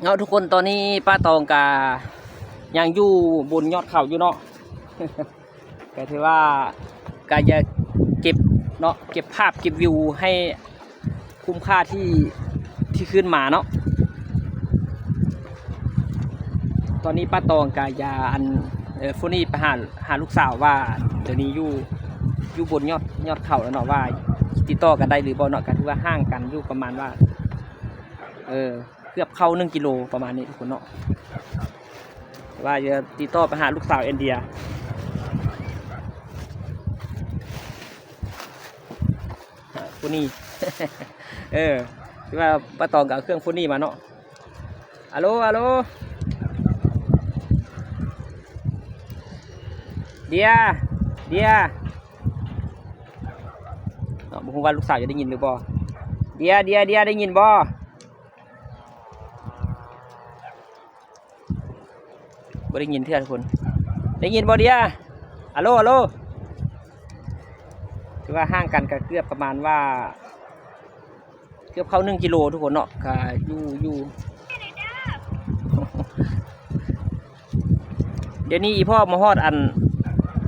ເອົາ ທຸກຄົນ ຕອນນີ້ປ້າຕອງກະຍັງຢູ່ບົນຍອດເຂົາຢູ່ເນາະ ກະຖືວ່າກະຢາກເກັບເນາະ ເກັບພາບເກັບວິວໃຫ້ຄຸ້ມຄ່າທີ່ ທີ່ຂຶ້ນມາເນາະ. ຕອນນີ້ປ້າຕອງກະຢາ ອັນ ເອີ ໂຟນີ້ໄປຫາ ຫາລູກສາວວ່າ ດຽວນີ້ຢູ່ ຢູ່ບົນຍອດ ຍອດເຂົາແລ້ວເນາະ ວ່າຕິດຕໍ່ກັນໄດ້ຫຼືບໍ່ເນາະ ກະຖືວ່າຫ່າງກັນຢູ່ປະມານວ່າ ເອີ ເກືອບເຂົ້າໜຶ່ງກິໂລປະມານນີ້ທຸກຄົນເນາະ ວ່າຈະຕິດຕໍ່ໄປຫາລູກສາວອິນເດຍ ໂຟນີ້ ເອີ ທີ່ວ່າປ້າຕອງກະເອົາເຄື່ອງໂຟນີ້ມາເນາະ. ອາໂລ ອາໂລ ເດຍ ເດຍ ເນາະ ບໍ່ຮູ້ວ່າລູກສາວຈະໄດ້ຍິນຫຼືບໍ່ ເດຍ ເດຍ ເດຍ ໄດ້ຍິນບໍ່? ບໍ່ໄດ້ຍິນເທື່ອທຸກຄົນ ໄດ້ຍິນບໍ່ເດຍ? ອາໂລ ອາໂລ ຖືວ່າຫ່າງກັນກະເກືອບປະມານວ່າ ເກືອບເຂົ້າໜຶ່ງກິໂລທຸກຄົນເນາະ ກະຢູ່ ຢູ່ ດຽວນີ້ອີ່ພໍ່ມາຮອດອັນ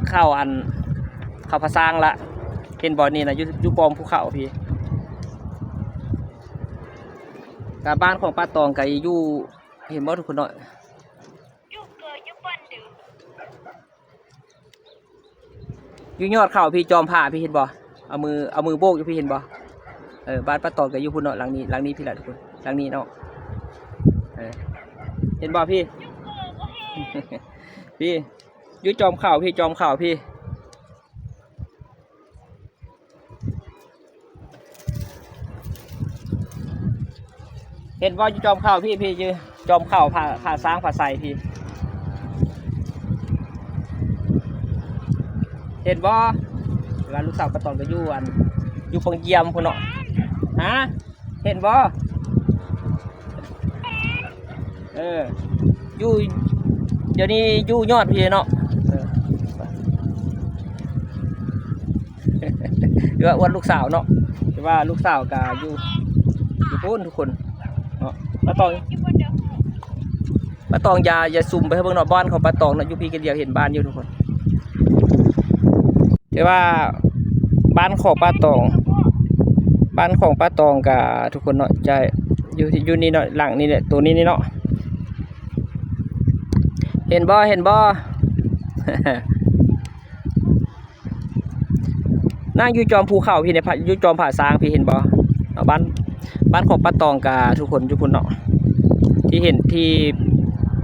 ເຂົ້າອັນ ເຂົ້າພາຊ້າງລະ ເຫັນບໍ່ນີ້ນະ ຢູ່ ຢູ່ປ້ອມພູເຂົາພີ້ ກະບ້ານຂອງປ້າຕອງກະຢູ່ ເຫັນບໍ່ທຸກຄົນເນາະ ຢູ່ຍອດເຂົາພີ້ ຈອມຜາພີ້ ເຫັນບໍ່? ເອົາມື ເອົາມືໂບກຢູ່ພີ້ ເຫັນບໍ່? ເອີ ບ້ານປ້າຕອງກະຢູ່ພຸ້ນເນາະ ຫຼັງນີ້ ຫຼັງນີ້ພີ້ລະທຸກຄົນ ຫຼັງນີ້ເນາະ ເອີ ເຫັນບໍ່ພີ້? ພີ້ ຢູ່ຈອມເຂົາພີ້ ຈອມເຂົາພີ້. ເຫັນບໍ່ ຢູ່ຈອມເຂົາພີ້ ພີ້ ຢູ່ຈອມເຂົາຜາ ຜາຊ້າງຜາໄຊພີ້ ເຫັນບໍ່? ວ່າລູກສາວປ້າຕອງກະຢູ່ອັນ ຢູ່ປົງຢ້ຽມພຸ້ນເນາະ ຮະ ເຫັນບໍ່? ເອີ ຢູ່ ດຽວນີ້ຢູ່ຍອດພີ້ເນາະ ເອີ ຫຼືວ່າອວດລູກສາວເນາະ ແຕ່ວ່າລູກສາວກະຢູ່ ຢູ່ພຸ້ນທຸກຄົນເນາະ ປ້າຕອງ ປ້າຕອງຢ່າ ຢ່າຊູມໄປໃຫ້ເບິ່ງເນາະ ບ້ານຂອງປ້າຕອງເນາະ ຢູ່ພີ້ກະດຽວເຫັນບ້ານຢູ່ທຸກຄົນ ແຕ່ວ່າບ້ານຂອງປ້າຕອງ ບ້ານຂອງປ້າຕອງກະທຸກຄົນເນາະ ຈະຢູ່ ຢູ່ນີ້ເນາະ ຫຼັງນີ້ແຫຼະ ໂຕນີ້ນີ້ເນາະ ເຫັນບໍ່ ເຫັນບໍ່? ນາງຢູ່ຈອມພູເຂົາພີ້ ໃນ ຢູ່ຈອມຜາຊ້າງພີ້ ເຫັນບໍ່? ເອົາ ບ້ານ ບ້ານຂອງປ້າຕອງກະທຸກຄົນຢູ່ພຸ້ນເນາະ ທີ່ເຫັນທີ່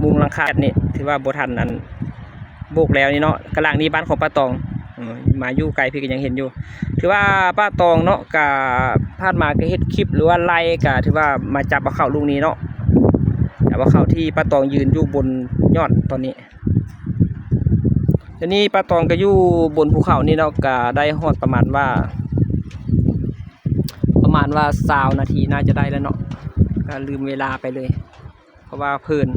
ມຸງຫຼັງຄານີ້ ຖືວ່າບໍ່ທັນອັນ ໂບກແລ້ວນີ້ເນາະ ກະຫຼັງນີ້ບ້ານຂອງປ້າຕອງ ເອີ ມາຢູ່ໄກພີ້ກະຍັງເຫັນຢູ່ ຖືວ່າປ້າຕອງເນາະ ກະຜ່ານມາກະເຮັດຄລິບ ຫຼືວ່າໄລຟ໌ ກະຖືວ່າມາຈັບເອົາເຂົ້າລູກນີ້ເນາະ ຈັບເອົາເຂົ້າທີ່ປ້າຕອງຢືນຢູ່ບົນຍອດຕອນນີ້ ດຽວນີ້ປ້າຕອງກະຢູ່ບົນພູເຂົານີ້ເນາະ ກະໄດ້ຮອດປະມານວ່າ ປະມານວ່າຊາວນາທີໜ້າຈະໄດ້ແລ້ວເນາະ ກະລືມເວລາໄປເລີຍ ເພາະວ່າເພີນ.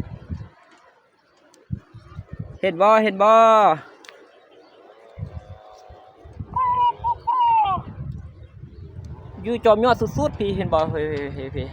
ເຫັນບໍ່ ເຫັນບໍ່? ຢູ່ຈອມຍອດສຸດໆ ພີ້ ເຫັນບໍ່? ເຮີ້ຍ ເຮີ້ຍ ເຮີ້ຍ ເຮີ້ຍ.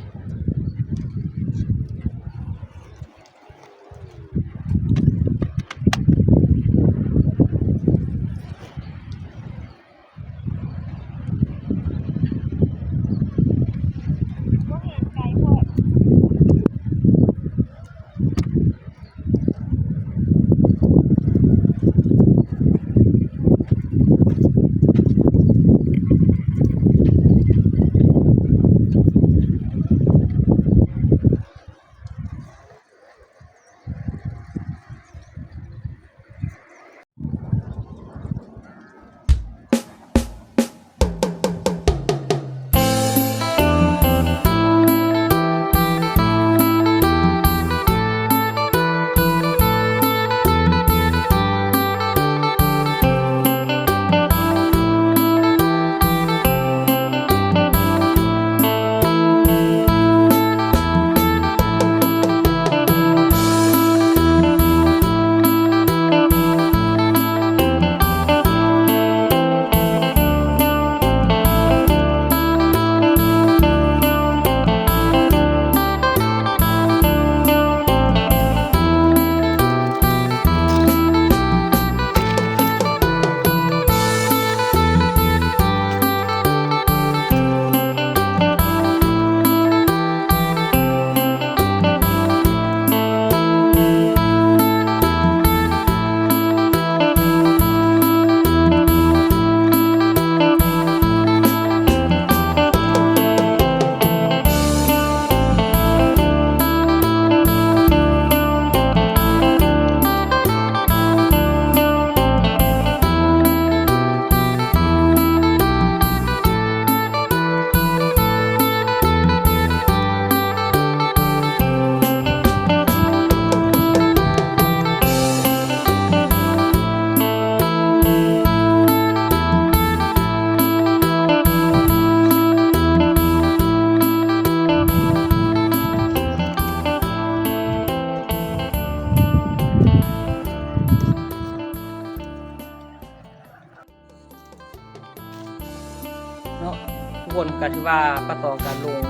ເນາະ ທຸກຄົນ ກໍຖືວ່າປ້າຕອງກໍລົງ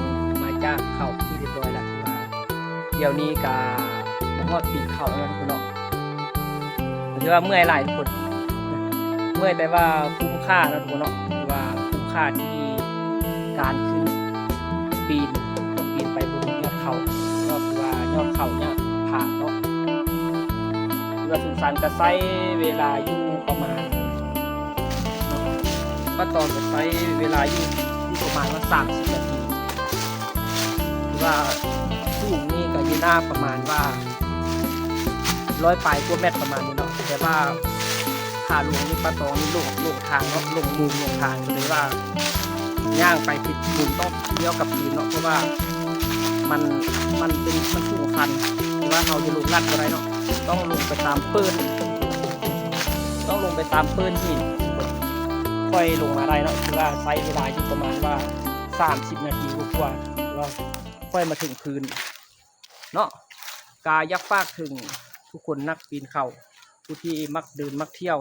ມາຈາກເຂົາເປັນທີ່ຮຽບຮ້ອຍແລ້ວ ຖືວ່າດຽວນີ້ກໍມາຮອດຕີນເຂົາແລ້ວເນາະ ຖືວ່າເມື່ອຍຫຼາຍທຸກຄົນ ເມື່ອຍແຕ່ວ່າຄຸ້ມຄ່າເນາະທຸກຄົນເນາະ ຖືວ່າຄຸ້ມຄ່າທີ່ການຂຶ້ນປີນ ປີນໄປບົນຍອດເຂົາ ກໍຖືວ່າຍອດເຂົາຍອດຜາເນາະ ຖືວ່າສຸງສັນກໍໃຊ້ເວລາຢູ່ປະມານ ປ້າຕອງກໍໃຊ້ເວລາຢູ່ ຢູ່ປະມານວ່າສາມສິບນາທີ ຖືວ່າສູງນີ້ກໍຢູ່ໜ້າປະມານວ່າຮ້ອຍປາຍກວ່າແມັດປະມານນີ້ເນາະ ແຕ່ວ່າຂາລົງນີ້ປ້າຕອງນີ້ຫຼົງ ຫຼົງທາງເນາະ ຫຼົງມຸມຫຼົງທາງ ກໍເລີຍວ່າຍ່າງໄປຜິດມຸມ ຕ້ອງລ້ຽວກັບຄືນເນາະ ເພາະວ່າມັນ ມັນເປັນ ມັນສູງຊັນ ຖືວ່າເຮົາຈະລົງລັດບໍ່ໄດ້ເນາະ ຕ້ອງລົງໄປຕາມເປີ້ນ ຕ້ອງລົງໄປຕາມເປີ້ນຫີນ ຄ່ອຍລົງມາໄດ້ເນາະ ຖືວ່າໃຊ້ເວລາຢູ່ປະມານວ່າສາມສິບນາທີກວ່າໆ ຖືວ່າຄ່ອຍມາເຖິງພື້ນເນາະ ກະຢາກຝາກເຖິງທຸກຄົນນັກປີນເຂົາ ຜູ້ທີ່ມັກເດີນມັກທ່ຽວ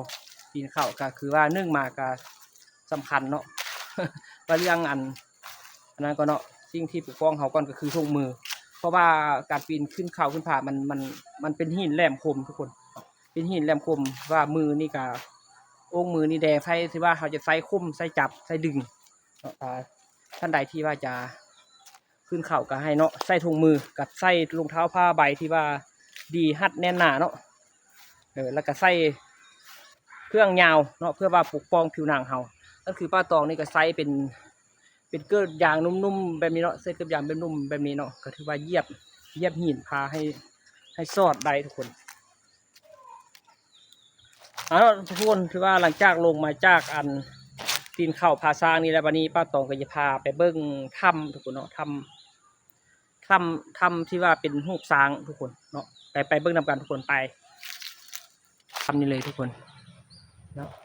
ປີນເຂົາ ກະຄືວ່າໜຶ່ງມາກະສຳຄັນເນາະ ວ່າເລື່ອງອັນ ອັນນັ້ນກ່ອນເນາະ ສິ່ງທີ່ປົກປ້ອງເຮົາກ່ອນກໍຄືຖົງມື ເພາະວ່າການປີນຂຶ້ນເຂົາຂຶ້ນຜາ ມັນ ມັນ ມັນເປັນຫີນແຫຼມຄົມທຸກຄົນ ເປັນຫີນແຫຼມຄົມ ວ່າມືນີ້ກະ ໂອ້ງມືນີ້ແດ່ ໃຊ້ ຖືວ່າເຮົາຈະໃຊ້ຂົ່ມ ໃຊ້ຈັບ ໃຊ້ດຶງເນາະ ຖ້າທ່ານໃດທີ່ວ່າຈະຂຶ້ນເຂົາກໍໃຫ້ເນາະ ໃສ່ຖົງມື ກັບໃສ່ລົງເທົ້າຜ້າໃບທີ່ວ່າດີ ຮັດແໜ້ນໜາເນາະ ເອີ ແລ້ວກໍໃສ່ເຄື່ອງຍາວເນາະ ເພື່ອວ່າປົກປ້ອງຜິວໜັງເຮົາ ກໍຄືປ້າຕອງນີ້ກໍໃສ່ເປັນ ເປັນເກີບຢາງນຸ້ມໆແບບນີ້ເນາະ ໃສ່ເກີບຢາງແບບນຸ້ມແບບນີ້ເນາະ ກໍຖືວ່າຢຽບ ຢຽບຫີນພາໃຫ້ ໃຫ້ຊອດໄດ້ທຸກຄົນ. ເອົາເນາະທຸກຄົນ ຖືວ່າຫຼັງຈາກລົງມາຈາກອັນຕີນເຂົາຜາຊ້າງນີ້ແລ້ວ ບັດນີ້ປ້າຕອງກໍຈະພາໄປເບິ່ງຖ້ຳທຸກຄົນເນາະ ຖ້ຳ ຖ້ຳ ຖ້ຳທີ່ວ່າເປັນຮູບຊ້າງທຸກຄົນເນາະ ໄປ ໄປເບິ່ງນຳກັນທຸກຄົນ ໄປ ຖ້ຳນີ້ເລີຍທຸກຄົນເນາະ.